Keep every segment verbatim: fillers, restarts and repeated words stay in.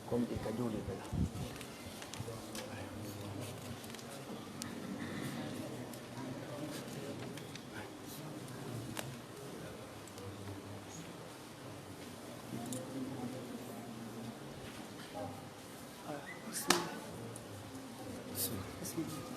Gomɗii ka juulirde ɗaa. Bismillah. Bismillah.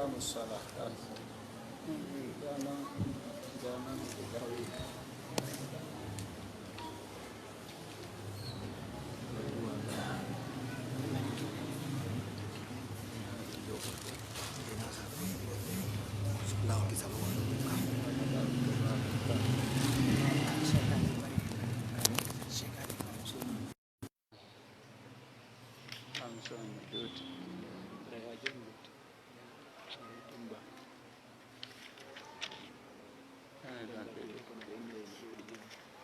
أحكام الصلاة. Ene ɗon ɗiɗi.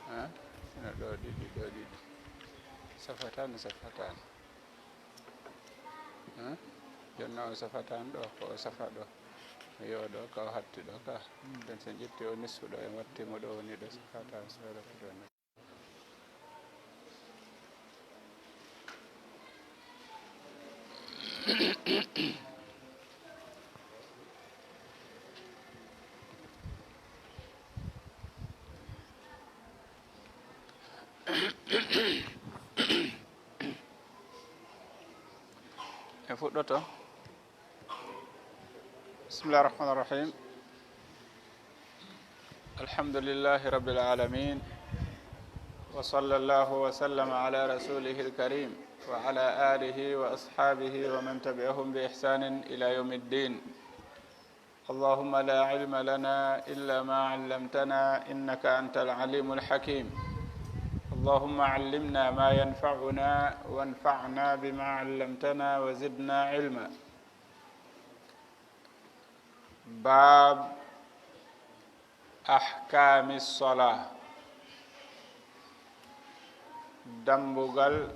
Ha? Ene ɗo ɗiɗi, ɗo ɗiɗi. Safataani, safataani. Ha? Jooni o safataani ɗo, ko o safa ɗo. Yo ɗo, ka o hatti ɗo, ka. Ɗen so en ƴetti o nisfu ɗo, en watti mo ɗo, woni ɗo safataani, so ɗo ko ɗo. En fuɗɗoto. بسم الله الرحمن الرحيم. الحمد لله رب العالمين. وصلى الله وسلم على رسوله الكريم وعلى آله وأصحابه ومن تبعهم بإحسان إلى يوم الدين. اللهم لا علم لنا إلا ما علمتنا إنك أنت العليم الحكيم. اللهم علمنا ما ينفعنا وانفعنا بما علمتنا وزدنا علما. باب أحكام الصلاة. Dambugal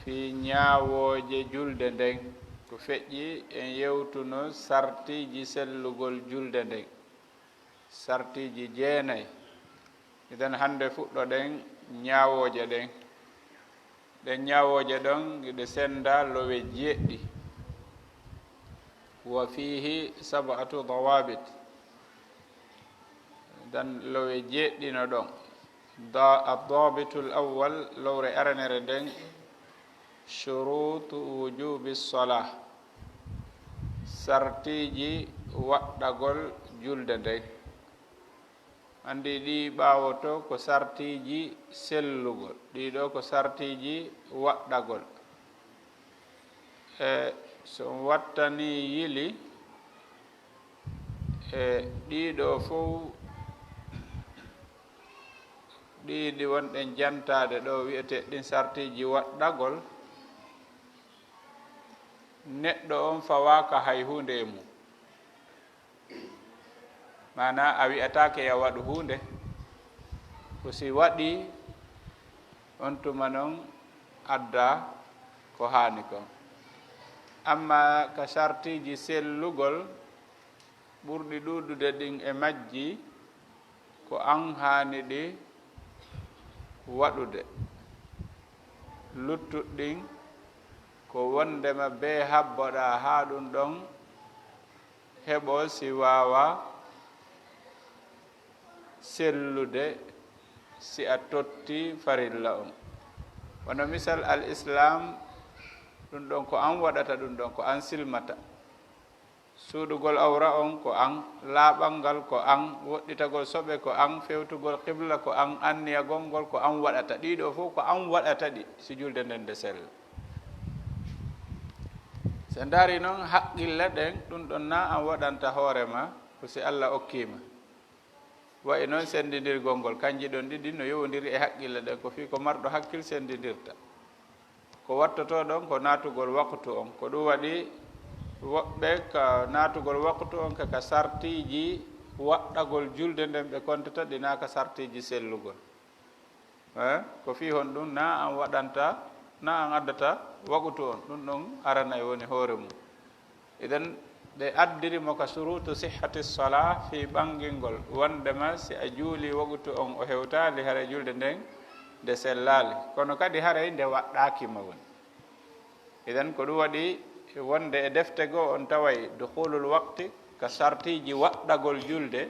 fii ñaawooje julde nden. Ko feƴƴi en yewtuno sartiiji sellugol julde nden. Sartiiji jeenay. Idan hannde fuɗɗoɗen ñaawooje ɗen. Ɗen ñaawooje ɗon, hiɗe sennda lowe jeeɗiɗi. وفيه سبعة ضوابط. Idan lowe jeeɗiɗi no ɗon. Da-, الضابط الأول, lowre aranere nden, شروط وجوب الصلاة. Sartiiji waɗɗagol julde nden. Anndi ɗi ɓaawoto ko sartiiji sellugol, ɗi ɗo ko sartiiji waɗɗagol. E so on wattanii yili, e ɗi ɗo fow, ɗi ɗi wonɗen jantaade ɗo, wi'etee ɗin sartiiji waɗɗagol, neɗɗo on fawaaka hay huunde e mum. Maanaa a wi'ataake ya waɗu huunde, ko si waɗii, on tuma non addaa ko haani kon. Ammaa ka sartiiji sellugol, ɓurɗi ɗuuɗude ɗin e majji, ko an haani ɗi waɗude. Luttuɗi ɗin, ko wondema bee habboɗaa haa ɗum ɗon heɓo si waawa sellude si a totti farilla on. Wano misal al-Islaam, ɗum ɗon ko an waɗata, ɗum ɗon ko an silmata. Suuɗugol awra on ko an, laaɓal ngal ko an, woɗɗitagol soɓe ko an, fewtugol qibla ko an, anniyagol ngol ko an waɗata. Ɗii ɗoo fof ko an waɗata ɗi si julde nden nde sella. Si en ndaari non haqqille ɗen, ɗum ɗon na an waɗanta hoore ma, ko si Alla okkii ma. Wayi noon senndindirgol ngol, kanji ɗon ɗiɗi no yowondiri e haqqille ɗen, ko fii ko marɗo hakkil senndindirta. Ko wattotoo ɗon ko naatugol waqtu on, ko ɗum waɗi woɓɓe ka naatugol waqtu on ka, ka sartiiji waɗɗagol julde nden ɓe kontata, ɗi naa ka sartiiji sellugol. Eh, ko fii honɗum? Naa an waɗanta, naa an addata waqtu on, ɗum ɗon aranay woni hoore mum. Idan, ɓe addiri mo ka surutu sihhati salaa fii ɓangingol, wondema si a juuli waqtu on o hewtaali, haray julde nden nde sellaali. Kono kadi haray nde waɗɗaaki ma woni. Idan, ko ɗum waɗi wonde e defte goo on taway dukhulul waqti ka sartiiji waɗɗagol julde,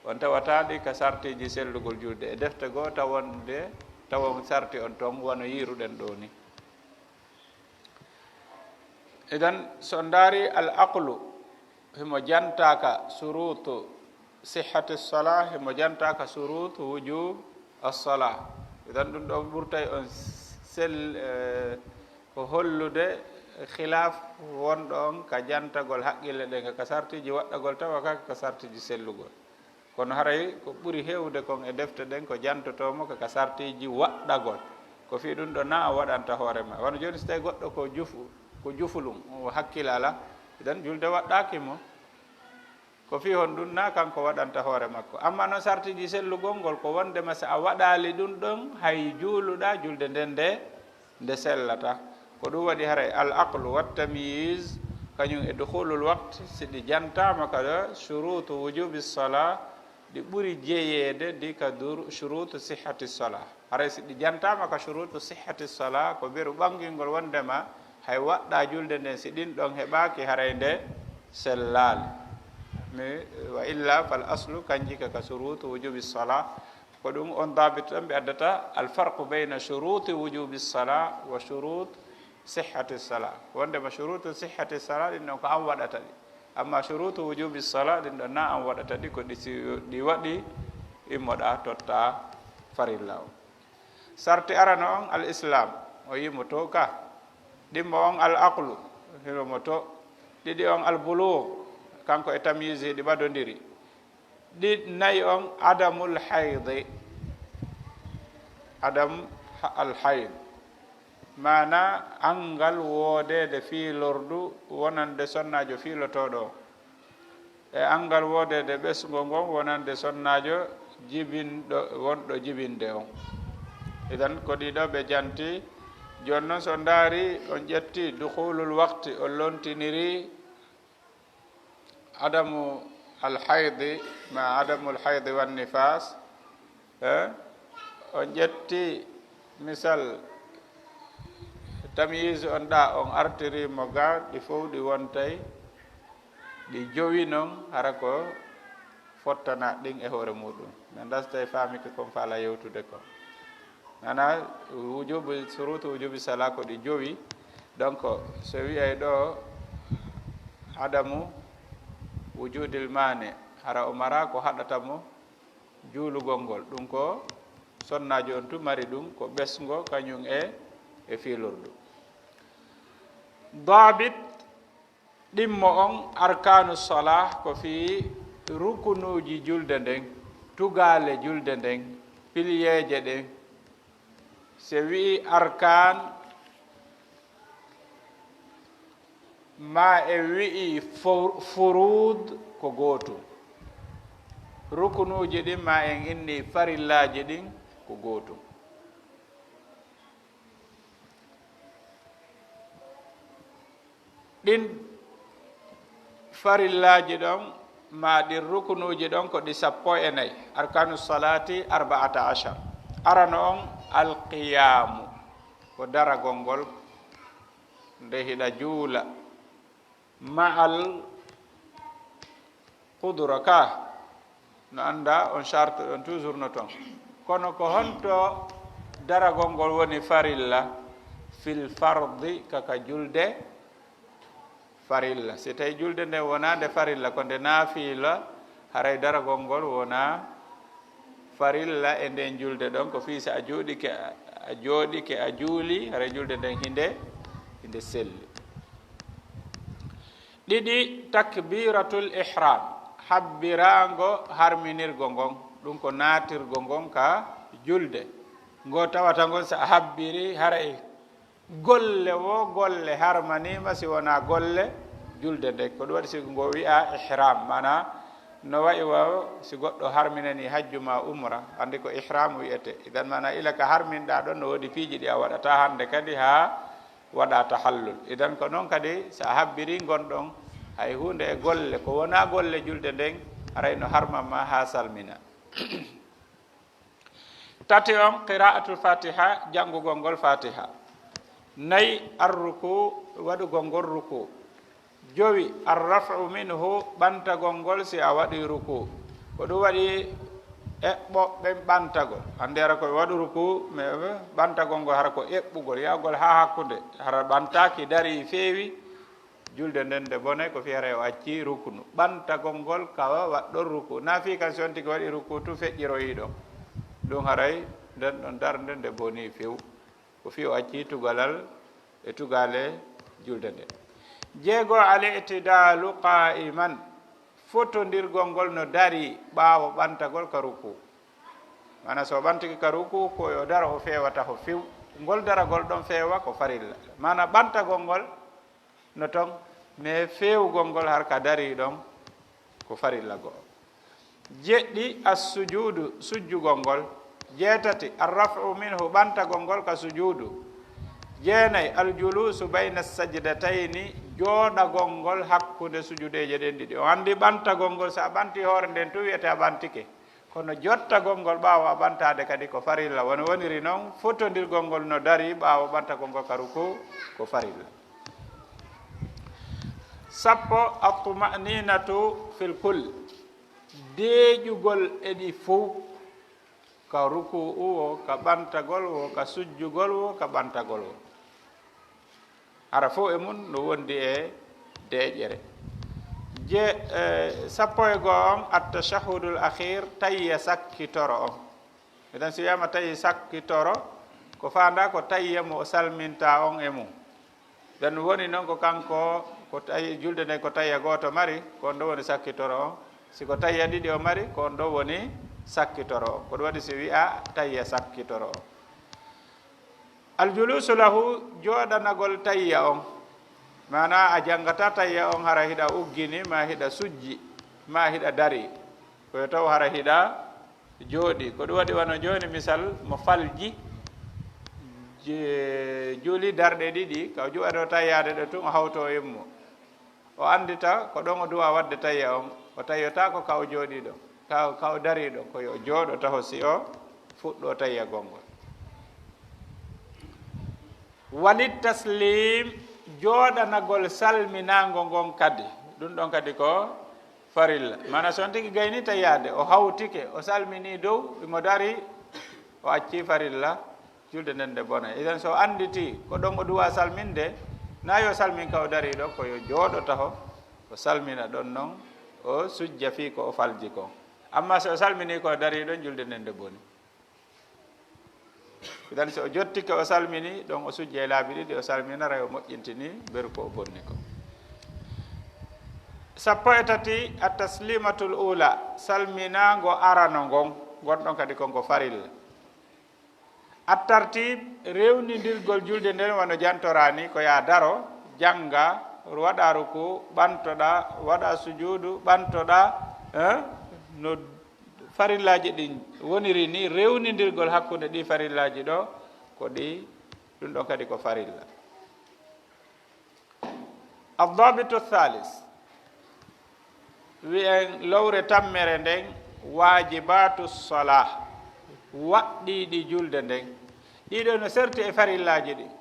on tawata ɗi ka sartiiji sellugol julde. E defte goo tawonde, tawon sarti on ton wano yiiruɗen ɗoo ni. Idan, so ndaari al aqlu, himo jantaaka surutu sihhati salah, himo jantaaka surutu wujub as-salah. Idan, ɗum ɗon ɓurtay on sel, eh, ko hollude khilaf wonɗo on ka jantagol haqqille ɗen, ka sartiiji waɗɗagol tawa ka, ka sartiiji sellugol. Kono haray ko ɓuri heewde kon e defte ɗen ko jantotoo mo ka, ka sartiiji waɗɗagol. Ko fii ɗum ɗo naa a waɗanta hoore ma. Wano jooni, si tawi goɗɗo ko jufu-, ko jufulum, o hakkil alaa, idan julde waɗɗaaki mo. Ko fii honɗum? Naa kanko waɗanta hoore makko. Amma noon sartiiji sellugol ngol ko wondema si a waɗaali ɗum ɗon, hay juuluɗaa, julde nden nde, nde sellata. Ko ɗum waɗi haray al aqlu wat tamyiz, kañum e dukhulul waqt, si ɗi jantaama ka shurutu wujubi salah, ɗi ɓuri jeyeede ɗi ka dur-, shurutu sihhati salah. Haray si ɗi jantaama ka shurutu sihhati salah, ko beru ɓangingol wondema hay waɗɗaa julde nden, si ɗin ɗon heɓaaki, haray nde sellaali. Mi, wa illa fal aslu, kanji ka, ka shurutu wujubi salah. Ko ɗum on daabit tan ɓe addata al farqu bayna shuruti wujubi salah wa shurut sihhati salah. Wondema shurutu sihhati salah ɗin ɗon ko an waɗata ɗi. Amma shurutu wujubi salah ɗin ɗon naa an waɗata ɗi, ko ɗi si ɗi waɗi, immoɗaa totta farilla o. Sarti arano on al islam, o yimoto ka. Ɗimmo on al aqlu, himo to. Ɗiɗi on al bulugh, kanko e tamyiz ɗi ɓadondiri. Ɗi nayi on adamul haydi, adam ha-, al hayd, maana anngal woodeede fii lordu wonande sonnaajo fiilotooɗo on, e anngal woodeede ɓesngo ngon wonande sonnaajo jibinɗo, wonɗo jibinde on. Idan, ko ɗiɗo ɓe janti. Jooni non, so ndaari, on ƴetti dukhulul waqti, on lontiniri adamu al haydi ma adamul haydi wan nifas, eh? On ƴetti misal tamyiz on ɗa, on artiri mo ga, ɗi fow ɗi wontay ɗi jowi non, hara ko fottana ɗin e hoore muɗum. Mi anndaa si tawi faamike kon faala yewtude kon. Maana, wujubu, surutu wujubi sala ko ɗi jowi. Donc, so wi'ay ɗo adamu wujudil mani, hara o mara ko haɗata mo juulugol ngol. Ɗum ko sonnaajo on tu mari ɗum, ko ɓesngo kañum e, e fiilordu. Daabit ɗimmo on, arkanu salah, ko fii rukunuuji julde nden, tugaale julde nden, piliyeeje ɗen. Se wi'i arkan, ma e wi'i fu-, furuud, ko gootum. Rukunuuji ɗin, ma en inni farillaaji ɗin, ko gootum. Ɗin farillaaji ɗon, ma ɗin rukunuuji ɗon, ko ɗi sappo e nayi. Arkanu salati arba'ata ashar. Arano on, alqiyaamu, ko daragol ngol, nde hiɗa juula. Ma'al qudura ka, no annda on charte ɗon toujours no ton. Kono ko honto daragol ngol woni farilla? Fil fardi, ka, ka julde farilla. Si tawi julde nde wonaa nde farilla, ko nde naafila, haray daragol ngol wonaa farilla e nden julde ɗon. Ko fii si a jooɗike, a jooɗike, a juuli, haray julde nden hinde, hinde selli. Ɗiɗi, takbiratul ihram, habbiraango harminirgo ngon. Ɗum ko naatirgo ngon ka julde. Ngo tawata ngon, so a habbiri, haray golle wo golle harmaniima, si wonaa golle julde nden. Ko ɗum waɗi si ngo wi'aa ihram, maanaa no wa'i wa si goɗɗo harminanii hajju maa umra, anndi ko ihram wi'etee. Idan maanaa ila ka harminɗaa ɗon, no woodi piiji ɗi a waɗataa hannde kadi haa waɗaa tahallul. Idan ko noon kadi, so a habbirii ngon ɗon, hay huunde e golle ko wonaa golle julde nden, haray no harman maa haa salmina. Tati on, qira'atul fatiha, janngugol ngol fatiha. Nayi, arruku, waɗugol ngol ruku. Jowi, arraf'u minhu, ɓantagol ngol si a waɗii ruku. Ko ɗum waɗi eɓɓoɓɓe ɓantagol. Anndi hara ko ɓe waɗi ruku, mais ɓantagol ngol hara ko eɓɓugol, yahgol haa hakkunde, hara ɓantaaki, darii, feewi, julde nden nde bonay, ko fii haray o accii rukunu. Ɓantagol ngol ka waɗɗon ruku. Naa fii kan si on tigi waɗii ruku tun feƴƴiroyii ɗon. Ɗum haray nden ɗon darnde nde bonii few. Ko fii o accii tugalal e tugaale julde nde. Jeego, al-i'tidaalu qaa'iman, fotondirgol ngol no darii ɓaawo ɓantagol ka ruku. Maanaa so o ɓantike ka ruku, ko yo daro o feewata ho few. Ngol daragol ɗon feewa ko farilla. Maanaa ɓantagol ngol no ton, mais feewugol ngol har ka darii ɗon ko farilla go'o. Jeɗɗi, as-sujuudu, sujjugol ngol. Jeetati, ar-raf'u minhu, ɓantagol ngol ka sujuudu. Jeenay, al-juluusu bayna as-sajdatayni, jooɗagol ngol hakkunde sujudeeje ɗen ɗiɗi. On anndi ɓantagol ngol, so a ɓantii hoore nden tun, wi'etee a ɓantike. Kono jottagol ngol ɓaawo a ɓantaade kadi ko farilla. Wano woniri non, fotondirgol ngol no darii ɓaawo ɓantagol ngol ka ruku, ko farilla. Sappo, at-tuma'ninatu fil kull, deeƴugol e ɗi fow, ka ruku'u wo, ka ɓantagol wo, ka sujjugol wo, ka ɓantagol wo. Hara fow e mun no wondi e deeƴere. Je, eh, sappo e go'o on, at-tashahhudul akhir, tayya sakkitoro on. Idan si wiyaama tayya sakkitoro, ko faandaa ko tayya mo o salminta on e mun. Ɓen woni non ko kanko, ko tawi-, julde nden ko tayya gooto mari, ko on ɗon woni sakkitoro on. Si ko tayya ɗiɗi o mari, ko on ɗon woni sakkitoro on. Ko ɗum waɗi si wi'aa tayya sakkitoro on. Al-juluusu lahu, jooɗanagol tayya on. Maanaa a janngataa tayya on hara hiɗa uggini, maa hiɗa sujji, maa hiɗa darii. Ko yo taw hara hiɗa jooɗii. Ko ɗum waɗi wano jooni, misal, mo falji, je-, juuli darɗe ɗiɗi, ka o juwa ɗo tayyaade ɗo tun, o hawtoo immo. O anndita ko ɗon o duwa waɗde tayya on. O tayyotaako ka o jooɗii ɗon, ka, ka o darii ɗon. Ko yo jooɗo taho si o fuɗɗoo tayyagol ngol. Walit taslim, jooɗanagol salminaango ngon kadi. Ɗum ɗon kadi ko farilla. Maanaa so on tigi gaynii tayyaade, o hawtike, o salminii dow, imo darii, o accii farilla, julde nden nde bonay. Idan so o annditii ko ɗon o duwa salminde, naa yo salmin ka o darii ɗon, ko yo jooɗo taho, o salmina ɗon non, o sujja fii ko o falji kon. Ammaa so o salminii ko o darii ɗon, julde nden nde boni. Idan so o jottike, o salmini, ɗon o sujja e laabi ɗiɗi, o salminaray, o moƴƴintini beru ko o bonni ko. Sappo e tati, at-taslimatul ula, salminaango arano ngon, ngon ɗon kadi kon ko farilla. At-tartib, rewnindirgol julde nden wano jantoraa ni, ko yaa daro, jannga, waɗa ruku, ɓantoɗa, waɗa sujuudu, ɓantoɗa, eh, no farillaaji ɗin woniri ni, rewnindirgol hakkunde ɗi farillaaji ɗo, ko ɗi, ɗum ɗon kadi ko farilla. Addabitu thalis, wi'en lowre tammere nden, waajibatu salah, waɗɗiiɗi julde nden. Ɗiɗo no serti e farillaaji ɗin.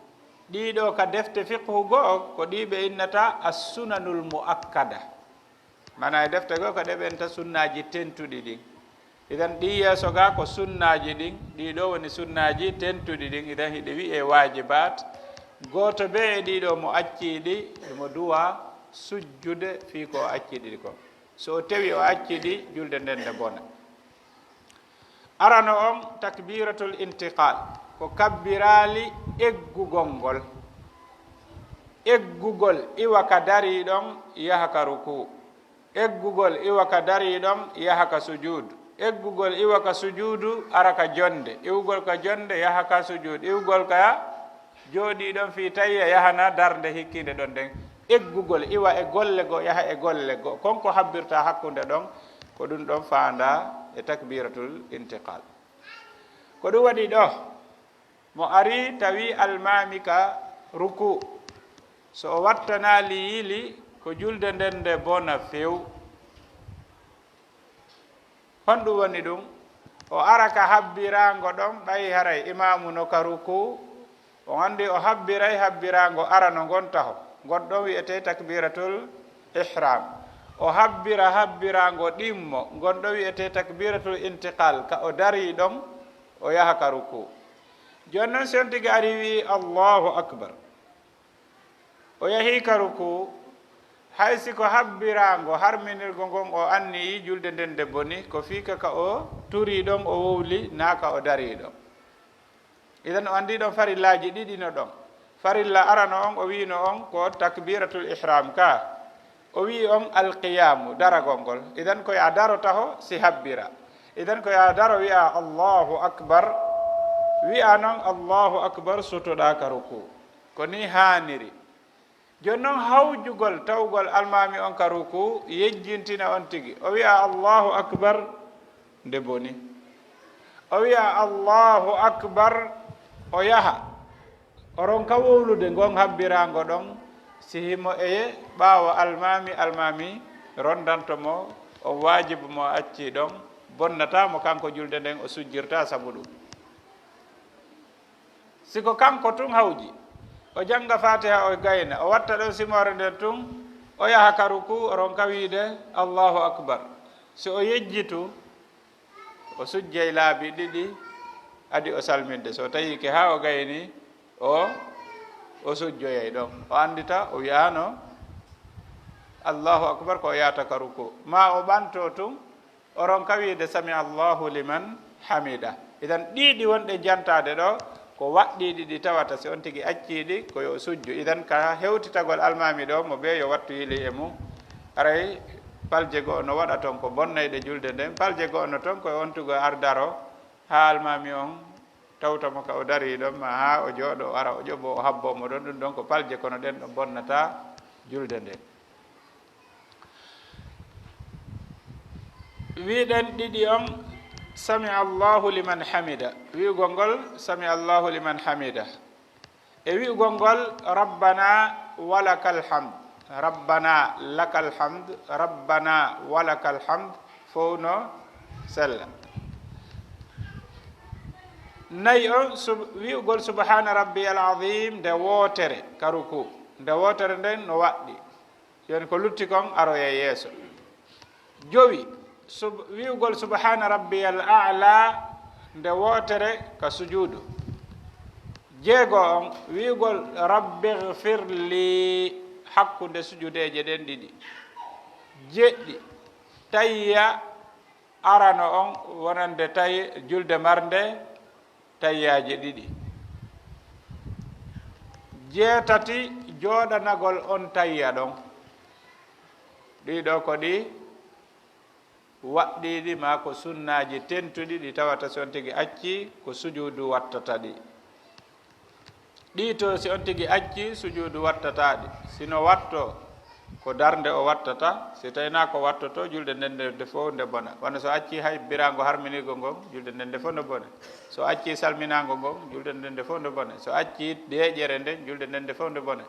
Ɗiɗo ka defte fiqhu go'o, ko ɗi ɓe innata as-sunanul mu'akkada. Maanaa e defte goo ko ɗe ɓenta sunnaaji tentuɗi ɗin. Idan ɗi yeeso gaa ko sunnaaji ɗin, ɗi ɗo woni sunnaaji tentuɗi ɗin. Idan hiɗe wi'ee waajibaat. Gooto bee e ɗiɗo mo accii ɗi, mo duwa sujjude fii ko o accii ɗi kon. So o tewi o accii ɗi, julde nden nde bona. Arano on, takbiratul intiqal, ko kabbiraali eggugol ngol. Eggugol iwa ka darii ɗon yaha ka rukuu. Eggugol iwa ka darii ɗon yaha ka sujuud. Eggugol iwa ka sujuudu, ara ka jonnde. Iwgol ka jonnde, yaha ka sujuudu. Iwgol ka jooɗii ɗon fii tayya, yahana darnde hikkiinde ɗon nden. Eggugol iwa e golle goo, yaha e golle goo. Kon ko habbirta hakkunde ɗon, ko ɗun ɗon faandaa e takbiratul intiqal. Ko ɗun waɗi ɗoo, mo ari tawi almaami ka ruku, so o wattanaali yili, ko julde nden nde bona few. Honɗun woni ɗun? O ara ka habbiraango ɗon, ɓay haray imaamu no ka ruku, on anndi o habbiray habbiraango arano ngon taho. Ngon ɗon wi'etee takbiratul ihram. O habbira habbiraango ɗimmo, ngon ɗon wi'etee takbiratul intiqal, ka o darii ɗon, o yaha ka ruku. Jooni non, si on tigi ari wi'i, "Allahu akbar." O yahii ka ruku, hay si ko habbiraango harminirgo ngon o anniyii, julde nden nde boni, ko fii ka ka o turii ɗon, o wowli, naa ka o darii ɗon. Idan o anndii ɗon farillaaji ɗiɗi no ɗon. Farilla arano on, o wi'ino on ko takbiratul ihram ka. O wi'i on alqiyaamu, daragol ngol. Idan ko yo a daro taho si habbira. Idan ko yo a daro wi'a, "Allahu akbar." Wi'a non, "Allahu akbar," sutoɗaa ka ruku. Ko nii haaniri. Jooni non, hawjugol tawgol almaami on ka ruku, yejjintina on tigi. O wi'a, "Allahu akbar," nde boni. O wi'a, "Allahu akbar," o yaha. O ronka wowlude ngon habbiraango ɗon, si himo e ɓaawo almaami, almaami rondanto mo, on waajibu mo o accii ɗon, bonnataa mo kanko julde nden, o sujjirtaa sabu ɗun. Si ko kanko tun hawji, o jannga Faatiha, o gayna, o watta ɗon simoore nden tun, o yaha ka ruku, o ronka wi'ude, "Allahu akbar." Si o yejjitu, o sujjay laabi ɗiɗi, adi o salminde. So tawii ke haa o gayni, o, o sujjoyay ɗon. O anndita, o wi'aano, "Allahu akbar," ko o yaata ka ruku. Maa o ɓanto tun, o ronka wi'ude, "Sami Allahu liman hamida." Idan, ɗiɗi wonɗe jantaade ɗoo, ko waɗɗiiɗi ɗi tawata, si on tigi accii ɗi, ko yo o sujju. Idan, ka hewtitagol almaami ɗoo, mo bee yo wattu yili e mum. Haray palje go'o no waɗa ton ko bonnayɗe julde nden, palje go'o no ton ko e on tigi o ardaro haa almaami on tawta mo ka o darii ɗon, maa haa o jooɗoo, o ara, o ƴoɓoo, o habboo mo ɗon. Ɗun ɗon ko palje, kono ɗen ɗon bonnataa julde nden. Wi'uɗen ɗiɗi on, "Sami Allahu liman hamida." Wi'ugol ngol, "Sami Allahu liman hamida." E wi'ugol ngol, "Rabbana walakal hamd." "Rabbana lakal hamd, Rabbana walakal hamd," fow no sella. Nayi on, sub-, wi'ugol, "Subhana rabbiyal azim," nde wootere ka ruku. Nde wootere nden no waɗɗi. Jooni ko lutti kon aroyay yeeso. Jowi, sub-, wi'ugol, "Subhana rabbiyal a'la," nde wootere ka sujuudu. Jeego on, wi'ugol, "Rabbighfirli," hakkunde sujudeeje ɗen ɗiɗi. Jeɗɗi, tayya arano on wonande tay-, julde marnde tayyaaje ɗiɗi. Jeetati, jooɗanagol on tayya ɗon. Ɗii ɗoo ko ɗi waɗɗiiɗi maa ko sunnaaji tentuɗi ɗi tawata si on tigi accii ko sujuudu wattata ɗi. Ɗii to si on tigi accii sujuudu wattataa ɗi. Si no wattoo, ko darnde o wattata. Si tawii naa ko wattotoo, julde nden nde, nde fow nde bona. Wano so accii habbiraango harminirgo ngon, julde nden nde fow nde bone. So accii salminaango ngon, julde nden nde fow nde bone. So accii deeƴere nden, julde nden nde fow nde bone.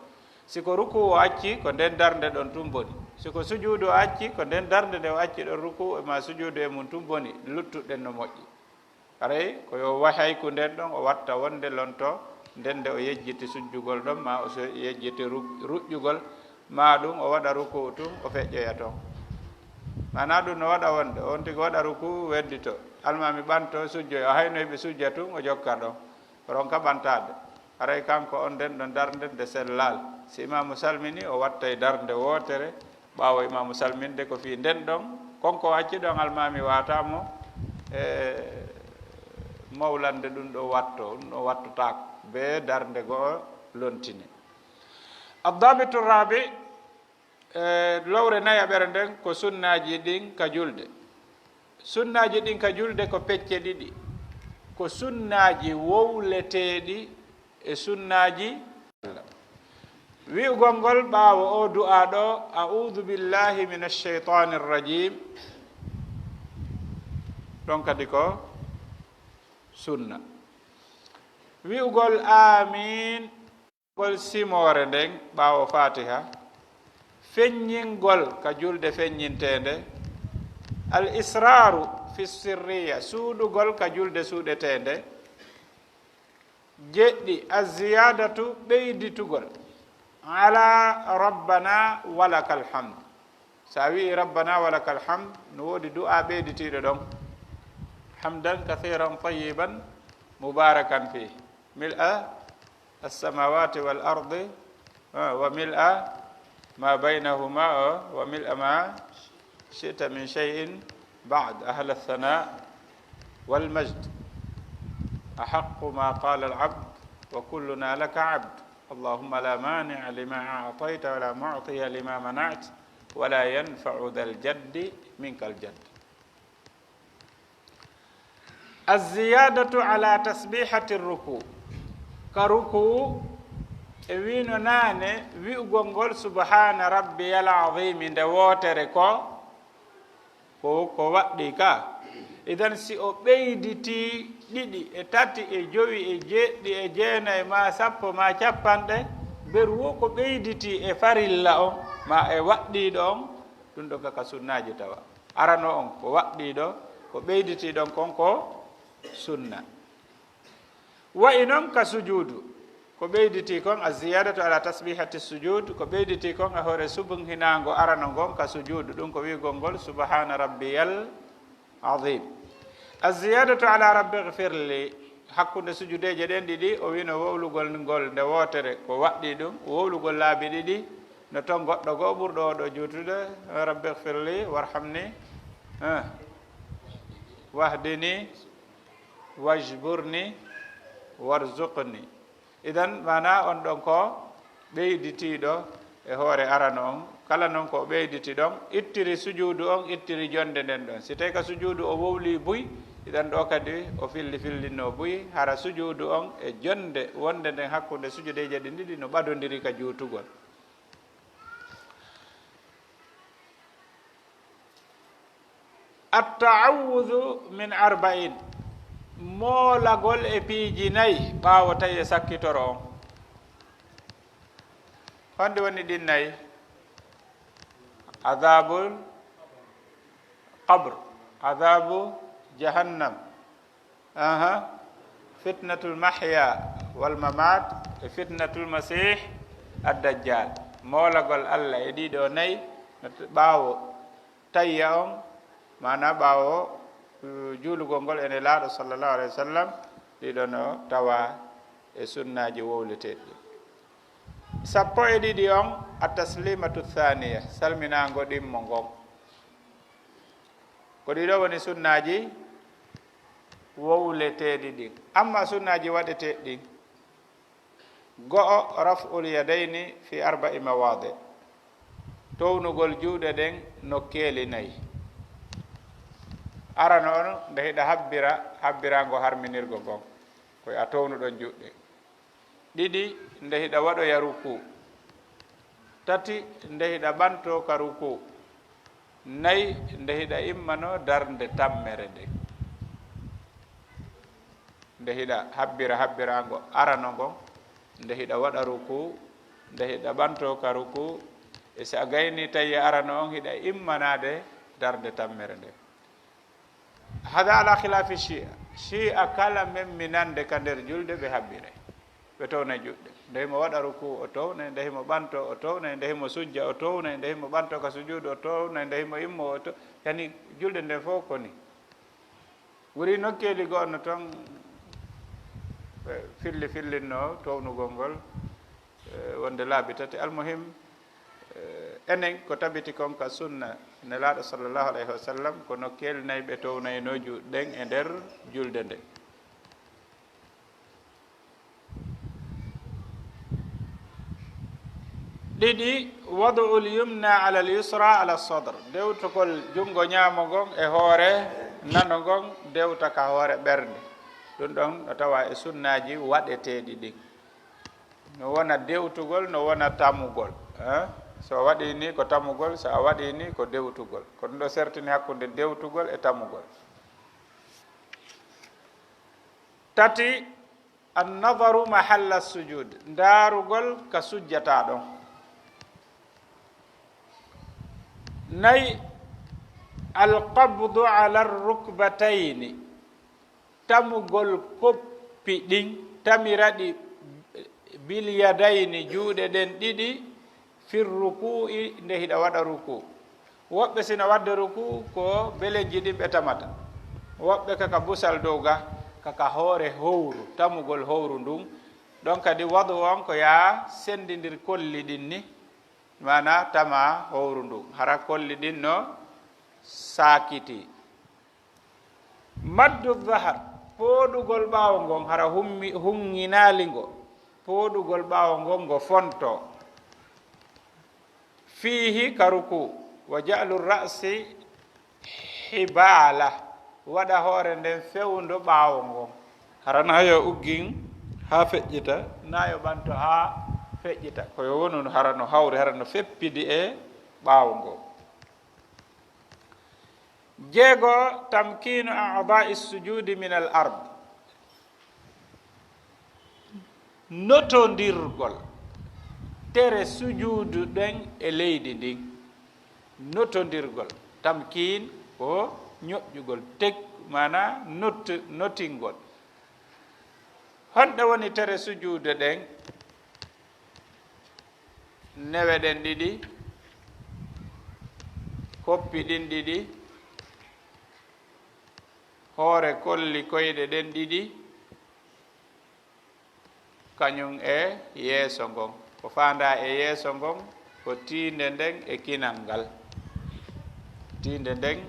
Si ko ruku o accii, ko nden darnde ɗon tun boni. Si ko sujuudu o accii, ko nden darnde nde o accii ɗon ruku e maa sujuudu e mun tun boni. Luttuɗen no moƴƴi. Haray ko yo wahayku nden ɗon o watta wonde lonto, nden nde o yejjiti sujjugol ɗon, maa o so-, yejjiti ru-, ruƴƴugol, maa ɗun o waɗa ruku'u tun, o feƴƴoya ton. Maanaa ɗun no waɗa wonde, on tigi waɗa ruku'u, weddito, almaami ɓanto, sujjoya, o hayno hiɓe sujja tun, o jokka ɗon, ronka ɓantaade. Haray kanko on nden ɗon darnde nde sellaali. Si imaamu salmini, o wattay darnde wootere, ɓaawo imaamu salminde, ko fii nden ɗon, kon ko acci ɗon almaami waata mo, e mawlande ɗun ɗoo watto, ɗun ɗoo wattotaako, bee darnde go'o lontini. Addabitu rabi, e lowre nayaɓere nden, ko sunnaaji ɗin ka julde. Sunnaaji ɗin ka julde ko pecce ɗiɗi. Ko sunnaaji wowleteeɗi e sunnaaji Allah. Wi'ugol ngol ɓaawo o du'aa ɗo, "A'udhu billahi minash shaytanir rajim." Ɗon kadi ko sunna. Wi'ugol "Aamiin." Ngol simoore nden ɓaawo Faatiha, feññingol ka julde feññinteende, al israaru fi sirriya, suuɗugol ka julde suuɗeteende, jeɗɗi, azziyaadatu, ɓeyditugol, ala rabbana walakal hamd. So a wi'i rabbana walakal hamd, no woodi du'aa ɓeyditiiɗo ɗon, hamdan kathiran tayyiban mubarakan fih, mil'a السماوات والأرض، آه، وملء ما بينهما، آه، وملء ما شئت من شيء بعد، أهل الثناء والمجد، أحق ما قال العبد، وكلنا لك عبد، اللهم لا مانع لما أعطيت ولا معطي لما منعت ولا ينفع ذا الجد منك الجد. Azziyaadatu ala tasbihati ruku. Ka ruku, e wiino naane, wi'ugol ngol subhaana rabbiyal azimi nde wootere ko, ko, ko waɗɗii ka. Idan, si o ɓeyditii ɗiɗi e tati e jowi e jeɗɗi e jeenayi ma sappo ma capanɗe, beru wo ko ɓeyditii e farilla on, ma e waɗɗiiɗo on, ɗum ɗon ka, ka sunnaaji tawa. Arano on ko waɗɗiiɗo, ko ɓeyditii ɗon kon ko sunna. Wa'i non ka sujuudu, ko ɓeyditii kon, azziyaadatu ala tasbihati sujuud, ko ɓeyditii kon e hoore subhinaango arano ngon ka sujuudu, ɗum ko wi'ugol ngol subhaana rabbiyal azim. Azziyaadatu ala rabbighfirli, hakkunde sujudeeje ɗen ɗiɗi, o wi'no wowlugol ngol nde wootere ko waɗɗii ɗum, wowlugol laabi ɗiɗi, no ton goɗɗo goo ɓurɗo oo ɗoo juutude, rabbighfirli warhamni, eh, wahdini wajburni warzuqni. Idan, maana on ɗon ko ɓeyditiiɗo e hoore arano on. Kala non ko o ɓeyditi ɗon, ittiri sujuudu on, ittiri jonde nden ɗon. Si tawi ka sujuudu o wowli buy, idan ɗo kadi o filli fillinno buy, hara sujuudu on e jonde wonde nden hakkunde sujudeeje ɗin ɗiɗi no ɓadondiri ka juutugol. At-ta'awwudhu min arba'in, moolagol e piiji nayi ɓaawo tawi e sakkitoro on. Honɗi woni ɗin nayi? Adhabul qabr, adhabu jahannam, aha, fitnatul mahya wal mamat, e fitnatul masih ad-dajjal. Moolagol Allah e ɗiɗo nayi no t-, ɓaawo tayya on, maana ɓaawo, uh, juulugol ngol e Nelaaɗo sallallahu alayhi wa sallam, ɗiɗo no tawa e sunnaaji wowleteeɗi. Sappo e ɗiɗi on, at-taslimatu thaniya, salminaango ɗimmo ngon. Ko ɗiɗo woni sunnaaji wowleteeɗi ɗin. Amma sunnaaji waɗeteeɗi ɗin, go'o, raf'ul yadayni fi arba'i mawadi', townugol juuɗe ɗen nokkeeli nayi. Arano on, nde hiɗa habbira, habbiraango harminirgo ngon, ko a townuɗon juuɗe. Ɗiɗi, nde hiɗa waɗoya ruku. Tati, nde hiɗa ɓanto ka ruku. Nayi, nde hiɗa immano darnde tammere nden. Nde hiɗa habbira habbiraango arano ngon, nde hiɗa waɗa ruku, nde hiɗa ɓanto ka ruku, e si a gayni tawi arano on hiɗa immanaade darnde tammere nden. Hada ala khilafi shi'a. Shi'a kala memminande ka nder julde ɓe habbiray. Ɓe townay juuɗe. Nde himo waɗa ruku o townay, nde himo ɓanto o townay, nde himo sujja o townay, nde himo ɓanto ka sujuudu o townay, nde himo immo o to-, yani julde nden fof ko ni. Wuri nokkeeli go'o no ton, eh, filli fillinno townugol ngol, eh, wonde laabi tati. Almuhim, eh, enen ko tabiti kon ka sunna Nelaaɗo sallallahu alayhi wa sallam, ko nokkeeli nayi ɓe townayno juuɗe ɗen e nder julde nde. Ɗiɗi, wad'ul yumna ala al yusra ala sadr, dewtugol junngo ñaamo ngon e hoore Nano ngon dewta ka hoore ɓernde. Ɗum ɗon no tawa e sunnaaji waɗeteeɗi ɗin. No wona dewtugol, no wona tamugol. Eh? So a waɗi ni ko tamugol, so a waɗi ni ko dewtugol. Ko ɗum ɗo sertini hakkunde dewtugol e tamugol. Tati, an-nazaru mahalla sujud, ndaarugol ka sujjataa ɗon. Nayi, al-qabdu ala rukbatayni, tamugol koppi ɗin, tamiraɗi bil yadayni, juuɗe ɗen ɗiɗi, fir ruku'i, nde hiɗa waɗa ruku. Woɓɓe sina waɗde ruku ko belenji ɗin ɓe tamata. Woɓɓe kaka busal dow ga, kaka hoore howru, tamugol howru ndun. Ɗon kadi wadu on ko yaa sendindir kolli ɗin ni, maana tama howru ndun. Hara kolli ɗin no saakiti. Maddu zahar, pooɗugol ɓaawo ngon, hara hummi-, huŋŋinaali ngo. Pooɗugol ɓaawo ngon ngo fonto. Fiihi ka ruku, wa ja'lu ra'si hibaala, waɗa hoore nden fewndo ɓaawo ngon. Hara na yo uggin haa feƴƴita. Na yo ɓanto haa feƴƴita. Ko yo wonu hara no hawri, hara no feppidi e ɓaawo ngon. Jeego, tamkiinu a'daa'i sujuudi min al ard. Notondirgol tere sujuudu ɗen e leydi ndin. Notondirgol. Tamkiin ko ñoƴƴugol, tek, maana not-, notingol. Honɗe woni tere sujuude ɗen? Newe ɗen ɗiɗi, koppi ɗin ɗiɗi, hoore kolli koyɗe ɗen ɗiɗi, kañum e yeeso ngon. Ko faandaa e yeeso ngon, ko tiinde nden e kinal ngal. Tiinde nden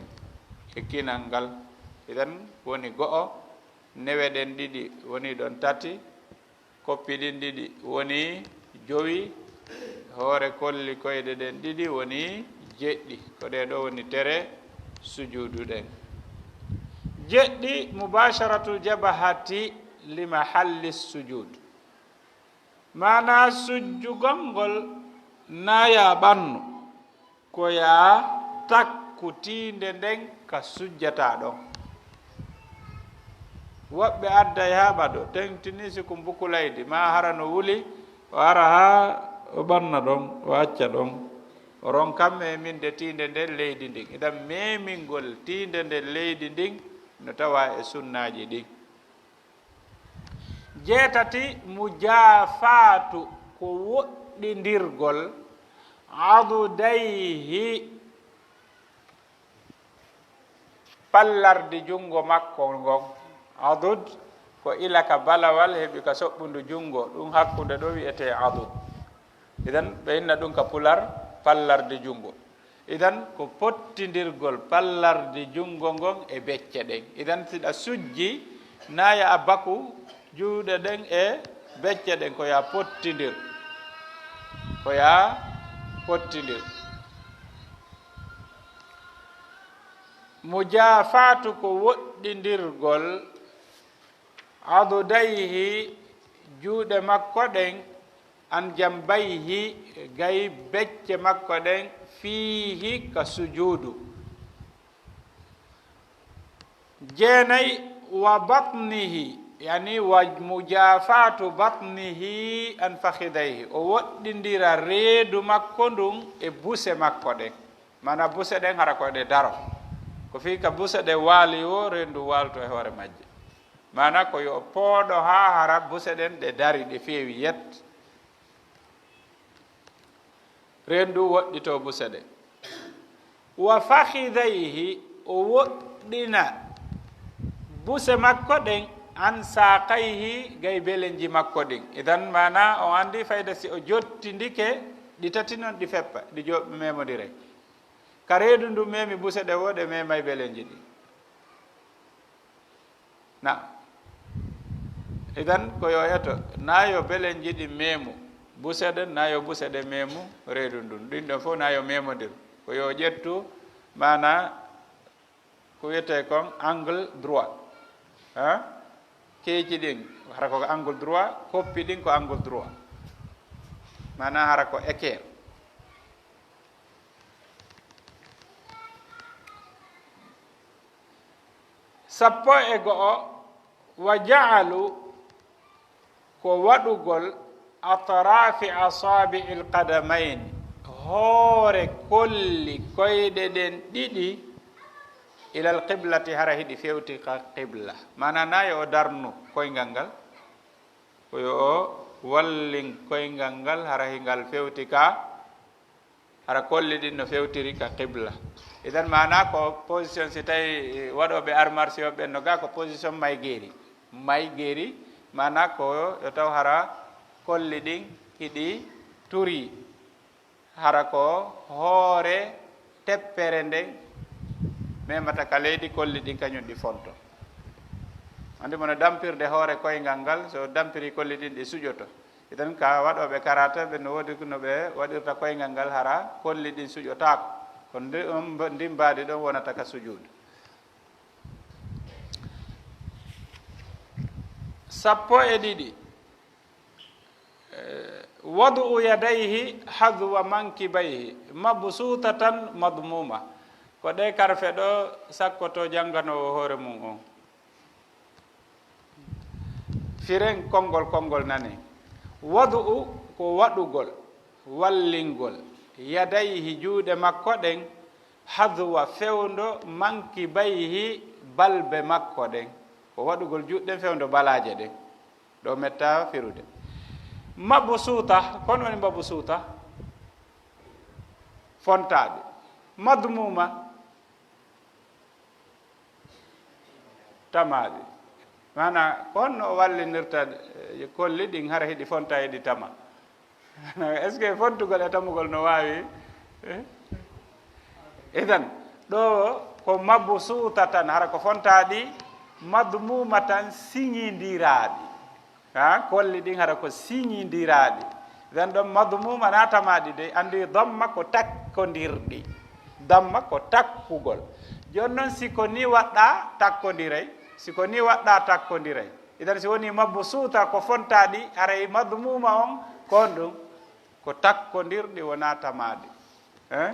e kinal ngal. Idan woni go'o, newe ɗen ɗiɗi woni ɗon tati, koppi ɗin ɗiɗi woni jowi, hoore kolli koyɗe ɗen ɗiɗi woni jeɗɗi. Ko ɗee ɗoo woni tere sujuudu ɗen. Jeɗɗi, mubasharatul jabahati li mahalli sujud. Maanaa sujjugol ngol naaya ɓannu. Ko yaa takku tiinde nden ka sujjataa ɗon. Woɓɓe adday haa ɓado, teŋtini si ko mbukulaydi, maa hara no wuli, o ara haa o ɓanna ɗon, o acca ɗon. O ronkan meminde tiinde nden leydi ndin. Idan memingol tiinde nden leydi ndin no tawa e sunnaaji ɗin. Jeetati, mujaafaatu, ko woɗɗindirgol, adudayhi, pallardi junngo makko ngon. Adud ko ila ka balawal heɓi ka soɓɓundu junngo, ɗum hakkunde ɗo wi'etee adud. Idan ɓe inna ɗum ka pular pallardi junngo. Idan ko pottindirgol pallardi junngo ngon e becce ɗen. Idan siɗa sujji, naaya a baku juuɗe ɗen e becce ɗen, ko yaa pottindir. Ko yaa pottindir. Mujaafaatu ko woɗɗindirgol adudayhi, juuɗe makko ɗen, an jambayhi, gay becce makko ɗen, fiihi, ka sujuudu. Jeenay, wa batnihi, yani wa mujaafaatu batnihi an fakhidayhi, o woɗɗindira reedu makko ndun e buse makko ɗen. Maana buse ɗen hara ko ɗe daro. Ko fii ka buse ɗe waali wo, reendu waalto e hoore majje. Maana ko yo pooɗo haa hara buse ɗen ɗe dari, ɗe feewi yet. Reendu woɗɗito buse ɗe. Wa fakhidayhi, o woɗɗina buse makko ɗen, an saaqayhi, gay belenji makko ɗin. Idan maana on anndi fayda si o jottindike, ɗi tati non ɗi feppa, ɗi jo-, memondire. Ka reedu ndu memi buse ɗe wo, ɗe memay belenji ɗi. Na. Idan ko yo eto, na yo belenji ɗi memu buse ɗen, na yo buse ɗe memu reedu ndun. Ɗin ɗon fof na yo memondir. Ko yo ƴettu maana Ko wiyetee kon angle droit. Ha? Keeci ɗin, hara ko angle droit, koppi ɗin ko angle droit. Maanaa hara ko équerre. Sappo e go'o, wa ja'alu, ko waɗugol atrafi asabi'il qadamayni, hoore kolli koyɗe ɗen ɗiɗi, ilal qiblati, hara hiɗi fewti ka qibla. Maanaa na yo o darnu koyngal ngal, ko yo o wallin koyngal ngal, hara hingal fewti ka hara kolli ɗin no fewtiri ka qibla. Idan maanaa ko position, si tawi waɗooɓe arts martiaux ɓen no ga ko position maygeri. Maygeri, maanaa ko yo taw hara kolli ɗin hiɗi turi. Hara ko hoore teppere nden memata ka leydi, kolli ɗin kañum ɗi fonto. Anndi mo no dampirde hoore koyngal ngal, so dampiri kolli ɗin ɗi suƴoto. Idan ka waɗooɓe karate ɓe no woodi no ɓe waɗirta koyngal ngal hara kolli ɗin suƴotaako. Ko ndi, on mba-, ndin mbaadi ɗon wonata ka sujuudu. Sappo e ɗiɗi. Eh, wadu'u yadayhi hadwa mankibayhi mabsutatan madmuma. Ko ɗe karfe ɗo sakkoto jannganoowo hoore mum on. Firen konngol, konngol nane. Wadu'u ko waɗugol, wallingol, yadayhi juuɗe makko ɗen, hadwa fewndo mankibayhi balbe makko ɗen. Ko waɗugol juuɗe ɗen fewndo balaaje ɗen. Ɗo metta firude. Mabsuta, ko honɗum woni mabsuta? Fontaaɗi. Madmuma, tamaaɗi. Maanaa, ko honno o wallinirta, eh, kolli ɗin hara hiɗi fonta, hiɗi tama? Est-ce que fontugol e tamugol no waawi? Eh? Idan, ɗo ko mabsuta tan, hara ko fontaaɗi, madmuma tan, siñindiraaɗi. Ha, kolli ɗin hara ko siñindiraaɗi. Idan ɗon madmuma na tamaaɗi dey, anndi damma ko takkondirɗi. Damma ko takkugol. Jooni non, si ko ni waɗɗa, takkondiray. Si ko ni waɗɗa, takkondiray. Idan si woni mabsuta ko fontaaɗi, haray madmuma on ko honɗum? Ko takkondirɗi, wonaa tamaaɗi. Eh?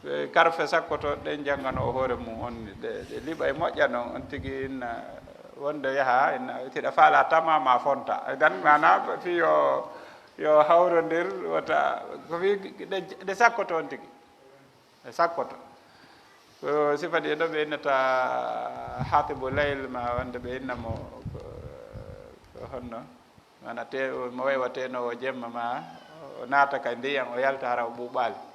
Eh, karfe sakkoto ɗen janngano o hoore mum on, ɗe, ɗe liɓa e moƴƴa non, on tigi inna wonde yaha, inna, tiɗa faala tama ma fonta. Idan maanaa fii yo, yo hawrondir, wota, ko fii ɗe, ɗe sakkoto on tigi. Ɗe sakkoto. Ko sifa ɗi ɗo ɓe innata Haatibu Layl, ma wonde ɓe inna mo ko, ko honno? Maanaa te, mo waywateenoowo jemma ma o naata ka ndiyan, o yalta hara o ɓuuɓaali.